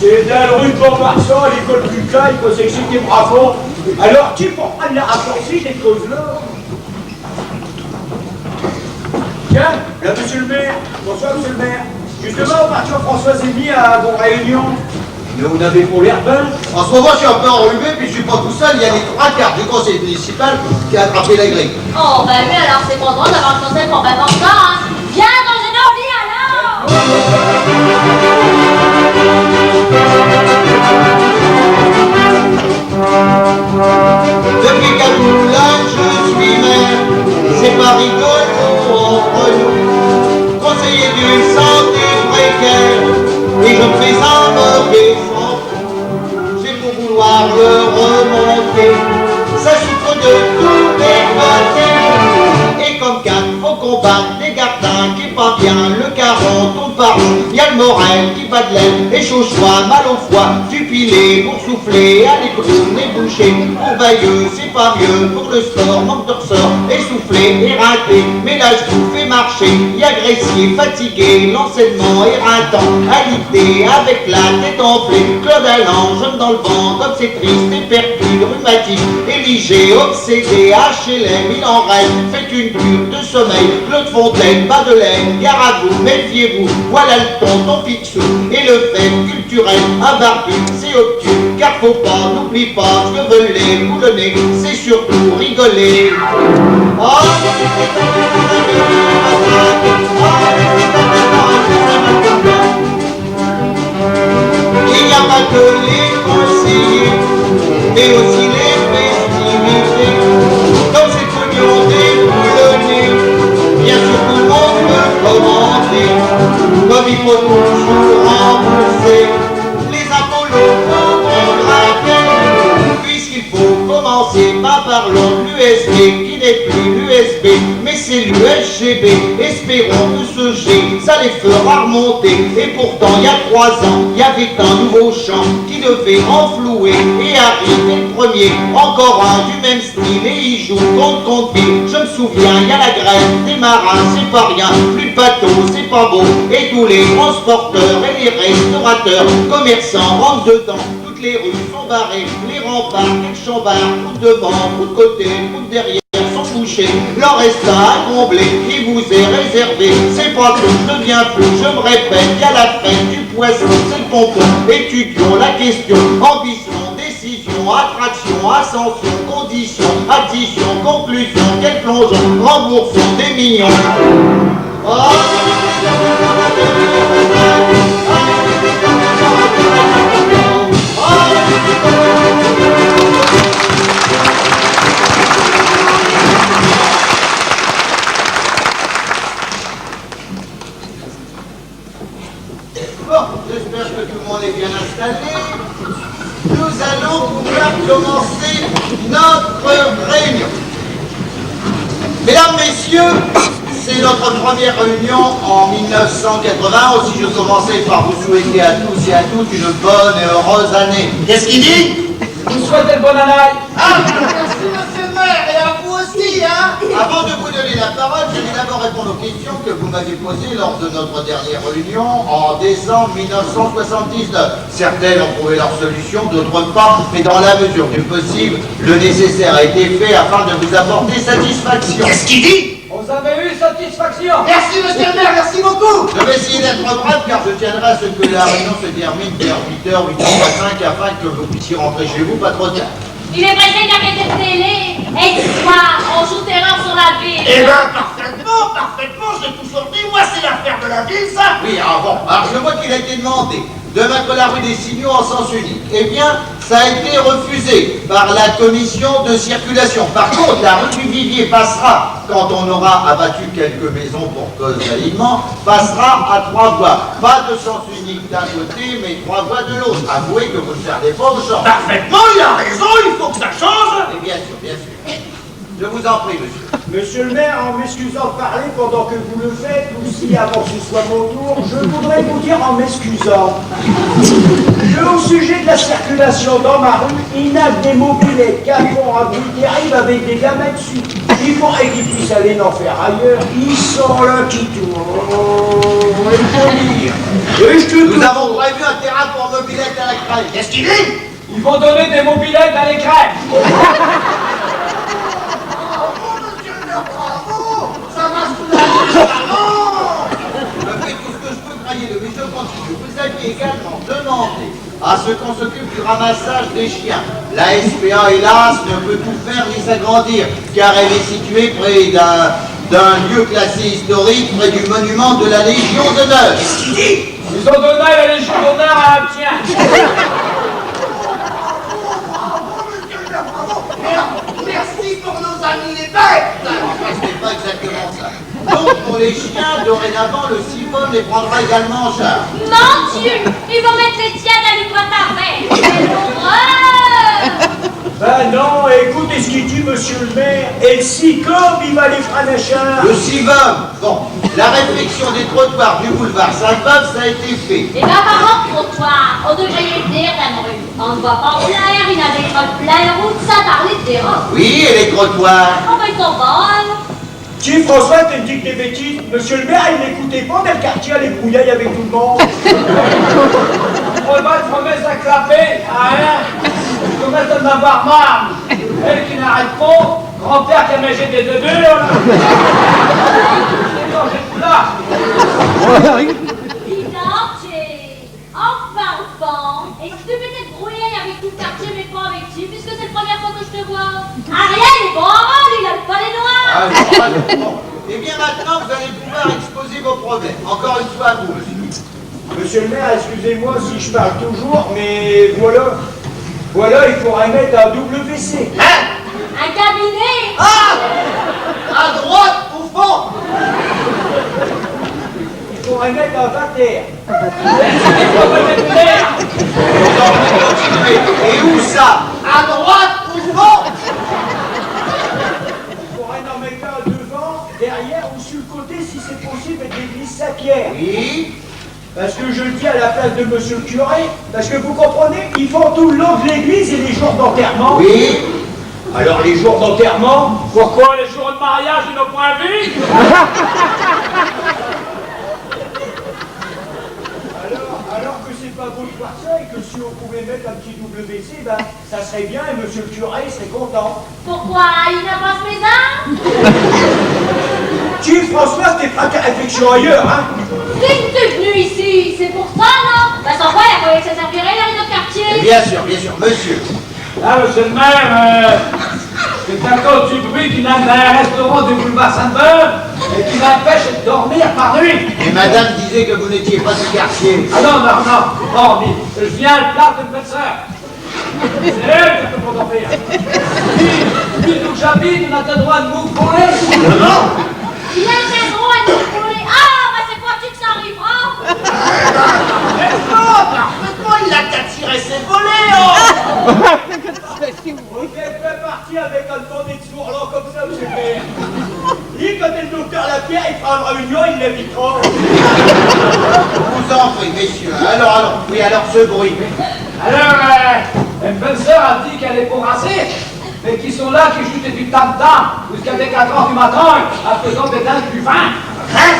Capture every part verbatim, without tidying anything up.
Et dans la rue de Montmarsan, à l'école du Caille, quoi, c'est que c'était bravo. Alors, qui pour prendre la raccourci des causes-là ? Tiens, là, monsieur le maire. Bonsoir, monsieur le maire. Justement, on part sur Françoise et Mie à vos réunions. Mais vous n'avez pas l'air bien. En ce moment, je suis un peu enrhumé, puis je suis pas tout seul. Il y a les trois quarts du conseil municipal qui a attrapé la grippe. Oh, ben oui, alors c'est pas drôle d'avoir une conseil pour ben comme ça, hein. Viens, dans un lit, alors. Depuis qu'à Moulins je suis maire, c'est pas rigolo entre nous. Conseiller d'une santé précaire, et je fais un mauvais choix. J'ai beau vouloir le remonter, ça souffre de tous les côtés. Et comme quatre, faut combattre les gardins qui pas bien, le caron tourne par rond. Y a le Morel qui bat de l'aile, et Chauchois mal au foie, du pilé, boursouflé, à l'écrou, nez bouché. Pour Bayeux, c'est pas mieux, pour le sport, manque de ressort, essoufflé, éreinté. Mais là, je vous fais marcher, y agressé, fatigué, l'enseignement éreintant, alité, avec la tête enflée. Claude Allan, jaune dans le vent, comme c'est triste, et perdu, rhumatique, érigé, obsédé, H L M, il en rêve, faites une cure de sommeil. Claude Fontaine, pas de laine, gare à vous, méfiez-vous, voilà le tonton Picsou. Et le fait culturel, un barbu, c'est obtus, car faut pas, n'oublie pas, ce que veulent les boulonnais, c'est surtout rigoler. Oh, il n'y a pas que les conseillers, mais aussi les festivités. Comme c'est tout le monde est boulonné, bien sûr tout le monde peut commenter. Comme il faut toujours rembourser les impôts locaux pour grimper, puisqu'il faut commencer par, parlons de l'U S B, qui n'est plus l'U S B, mais c'est l'U S G B. Espérons que ce G, ça les fera remonter. Et pourtant, il y a trois ans, il y avait un nouveau chant qui devait renflouer et arriver le premier. Encore un du même style et il joue contre, contre pile. Je me souviens, il y a la grève des marins, c'est pas rien. Plus de bateaux, c'est pas beau. Et tous les transporteurs et les restaurateurs, commerçants rentrent dedans. Toutes les rues sont barrées, les remparts, les chambards, route devant, route côté, route derrière, sont bouchés. Leur reste à combler, il vous est réservé. C'est pas tout, je deviens fou, je me répète, y a la fête du poisson, c'est le pompon. Étudions la question, ambition, décision, attraction, ascension, condition, addition, conclusion, quel plongeon, remboursons des millions. Bon, j'espère que tout le monde est bien installé. Nous allons pouvoir commencer notre réunion. Mesdames, Messieurs, c'est notre première réunion en mille neuf cent quatre-vingts. Aussi, je commençais par vous souhaiter à tous et à toutes une bonne et heureuse année. Qu'est-ce qu'il dit ? Vous souhaitez une bonne année. Ah, merci, monsieur le maire, et à vous aussi, hein. Avant de vous donner la parole, je vais d'abord répondre aux questions que vous m'avez posées lors de notre dernière réunion en décembre mille neuf cent soixante-dix-neuf. Certaines ont trouvé leur solution, d'autres pas, mais dans la mesure du possible, le nécessaire a été fait afin de vous apporter satisfaction. Qu'est-ce qu'il dit ? Vous avez eu satisfaction. Merci, monsieur le maire, merci beaucoup. Je vais essayer d'être bref, car je tiendrai à ce que la réunion se termine vers huit heures, huit heures moins cinq, afin que vous puissiez rentrer chez vous pas trop tard. Il est pressé d'arrêter de télé. Et ce soir, on joue terreur sur la ville. Eh ben, parfaitement, parfaitement, j'ai toujours dit, moi, c'est l'affaire de la ville, ça. Oui, ah bon, alors je vois qu'il a été demandé de mettre la rue des Signaux en sens unique. Eh bien, ça a été refusé par la commission de circulation. Par contre, la rue du Vivier passera, quand on aura abattu quelques maisons pour cause d'alignement, passera à trois voies. Pas de sens unique d'un côté, mais trois voies de l'autre. Avouez que vous ne perdez pas au change. Parfaitement, il a raison, il faut que ça change. Et bien sûr, bien sûr. Je vous en prie, monsieur. Monsieur le maire, en m'excusant de parler pendant que vous le faites, ou si avant que ce soit mon tour, je voudrais vous dire en m'excusant que, au sujet de la circulation dans ma rue, i n'a que des mobilettes, quatre ronds à bout, i arrivent avec des gamins dessus. I faudrait qu'i puisse aller en faire ailleurs. I sont là qui tournent. Oh, et je veux dire, et je te... Nous avons prévu un terrain pour mobilette Qu'est-ce qu'il dit ? Ils vont donner des mobilettes à l'écran. Bravo, monsieur le maire, bravo. Ça va soulager les parents. Je fais tout ce que je peux, croyez-le, mais je continue. Vous aviez également demandé à ce qu'on s'occupe du ramassage des chiens. La S P A, hélas, ne peut tout faire ni s'agrandir, car elle est située près d'un, d'un lieu classé historique, près du monument de la Légion d'honneur. Qu'est-ce qu'il dit ? Ils ont donné la Légion d'honneur à un chien. Bravo, monsieur le maire, bravo. Mer-, merci pour nos amis les bêtes. Enfin, ce n'est pas exactement ça. Donc, pour les chiens, dorénavant, le SIFOM les prendra également en charge. Mon Dieu, ils vont mettre les tiens dans les boîtes à verre. Quelle horreur ! Ben non, écoutez ce qu'il dit, monsieur le maire. Et le SICOM, il va les prendre en charge. Le SIFOM, bon, la réfection des trottoirs du boulevard Sainte-Beuve, ça a été fait. Eh ben, parlant de trottoir, on devrait y venir dans la rue. On ne voit pas où l'air, il y a des creux plein la route, sans parler des robes. Oui, et les trottoirs ? Oh, ben, ils sont bas, hein. Tiens, François, te dis que des bêtises. Monsieur le maire, il n'écoutait pas dans le quartier, aller grouiller avec tout le monde. On va te remettre à clapper, hein ? Je commence à en avoir marre. Elle qui n'arrête pas, grand-père qui a mangé des œufs durs, là. C'est quand j'ai plus là. Dis donc, t'es Enfin, enfant, est-ce que tu peux t'embrouiller avec tout le quartier, mais pas avec lui, puisque c'est la première fois que je te vois ? Ariel est bon avant, lui, il a le palais noir. Ah, je crois que bon. Eh bien, maintenant, vous allez pouvoir exposer vos problèmes. Encore une fois, à vous, monsieur. Monsieur le maire, excusez-moi si je parle toujours, mais voilà. Voilà, il faudrait mettre un W C. Hein ? Un cabinet. Ah ! À droite, au fond. Il faudrait mettre un vatière. Et où ça ? À droite ou devant ? Il faudrait en mettre un devant, derrière ou sur le côté, si c'est possible, avec des glisses à pierre. Oui. Parce que je le dis à la place de monsieur le curé, parce que vous comprenez, ils font tout le long de l'église et les jours d'enterrement. Oui. Alors les jours d'enterrement, pourquoi les jours de mariage, ils n'ont point envie ? Alors, alors que c'est pas beau de voir ça et que si on pouvait mettre un petit W C, ben, ça serait bien et monsieur le curé, il serait content. Pourquoi ? Il n'a pas sa maison ? Tu, François, t'es pas qu'à réflexion ailleurs, hein ? Si t'es venu ici, c'est pour ça, non ? Ben, sans quoi, il a fallu que ça servirait dans notre quartier. Bien sûr, bien sûr, monsieur. Là, monsieur le maire, euh, c'est à cause du bruit qu'il y a dans un restaurant du boulevard Sainte-Beuve et qui m'empêche de dormir par nuit. Et madame disait que vous n'étiez pas du quartier. Ah non, non, non, non, mais je viens à la place de ma sœur. C'est elle qui peut m'endormir. Puis, puis, d'où j'habite, on a le droit de nous voler. Non. Il a le droit de nous voler. Ah, bah, c'est pas tu que ça arrivera. Mais non, parfaitement, il a qu'à tirer ses volets, oh. Vous êtes bien parti avec un bandit de sourd comme ça, monsieur le maire. Lui, quand le docteur Lapierre, il fera une réunion, il l'invitera. Je vous en prie, messieurs. Alors, alors, oui, alors ce bruit. Alors, euh, une bonne sœur a dit qu'elle est pas rassée, mais qu'ils sont là, qui jouent du tam-tam, jusqu'à quatre heures du matin, en faisant des dindes du vin. Hein ?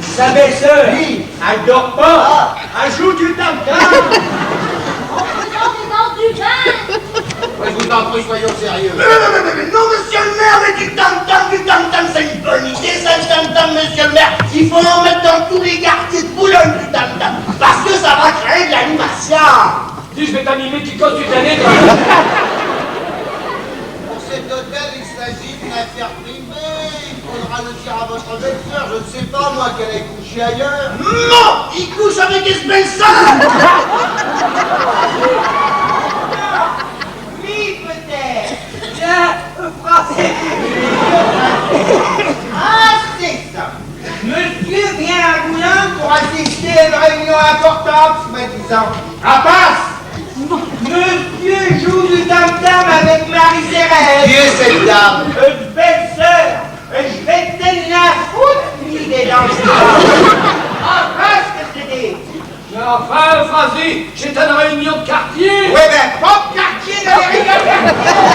Sa belle-sœur, oui, elle dort pas. Ah. Elle joue du tam-tam. En faisant des dindes du vin. Oui, je vous en prie, soyons sérieux. Mais non, mais, mais, mais non, monsieur le maire, mais du tam-tam, du tam-tam, c'est une bonne idée, ça, le tam-tam, monsieur le maire. Il faut en mettre dans tous les quartiers de Boulogne, du tam-tam, parce que ça va créer de l'animation. Dis, je vais t'animer, qui cause tu t'animes ? Pour cet hôtel, il s'agit d'une affaire privée. Il faudra le dire à votre belle-sœur, je ne sais pas, moi, qu'elle est couchée ailleurs. Non, il couche avec his belle-sœur. Oui, peut-être. Bien, euh, français. Ah, c'est ça. Monsieur vient à Boulogne pour assister à une réunion importante, soi-disant. Rapace. Monsieur joue du tam-tam avec Marie-Thérèse. Qui est cette dame ? Euh, belle-sœur. Euh, je vais t'en la foutre, lui, des dents. Rapace, que c'est des... Mais enfin, Frazi, c'est une réunion de quartier. Ouais, ben, pas de quartier, de la réunion de quartier.